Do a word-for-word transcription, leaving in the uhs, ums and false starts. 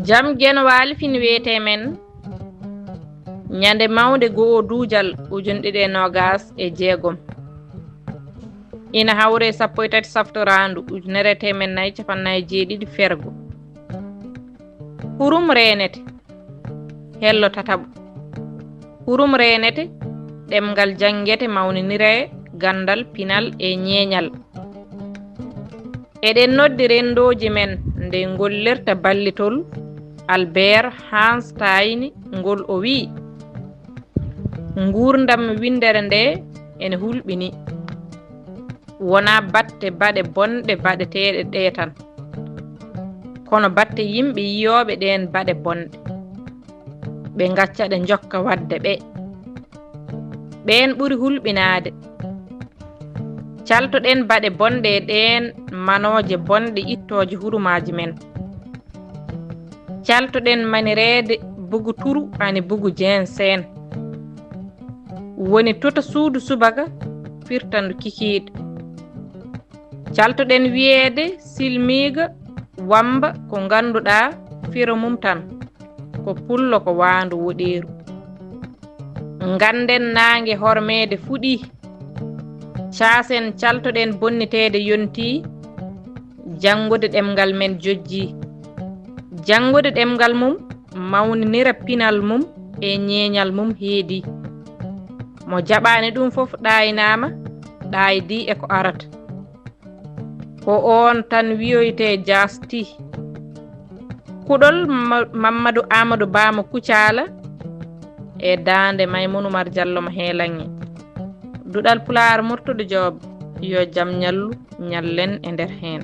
Jam genowaali fin wiyetee men ñande mawnde go'o duujal ujunɗiɗi e noogas e jeegom. Ina hawre sappo e tati saftoraandu ujunere e teemen nayi capannay jeeɗiɗi fergo. Hurum reenete. Hello tataɓo. Hurum reenete, ɗemngal janngete mawninire ganndal pinal e ñeeñal. Eɗen noddi renndooji men nde ngollirta ballitol Albert Hans Tayni ngol o wi'i, nguurndam winndere nde ene hulɓini. Wonaa batte baɗe bonɗe baɗeteeɗe ɗe tan, kono batte yimɓe yiyooɓe ɗeen baɗe bonɗe. Ɓe ngacca ɗe njokka waɗde ɓe. Ɓeen ɓuri hulɓinaade. Caltoɗen baɗe bonɗe e ɗeen manooje bonɗe ittooje hurumaaji men. Caltoɗen manireede bugu turu ani bugu jeen seen. Woni tota suudu subaka firtandu kikiiɗe. Caltoɗen wiyeede silmiiga wamba ko ngannduɗaa firo mum tan ko pullo ko waandu woɗeeru. Ngannden naange hormeede fuɗii. Caasen caltoɗen bonniteede yontii. Janngude ɗemngal men jojjii. Janngude ɗemngal mum mawninira pinal mum e ñeeñal mum heedii. Mo jaɓaani ɗum fof ɗaaynaama, ɗaaydii e ko arata. Ko oon tan wiyoytee jaastii. Kuɗol Ma-, Mammadu Aamadu Ba mo Kucaala e daande Maymun Umar Jallo mo Heelaŋŋe. Duɗal Pulaar Murtuɗo Joob, yo jam ñallu, ñallen e nder heen.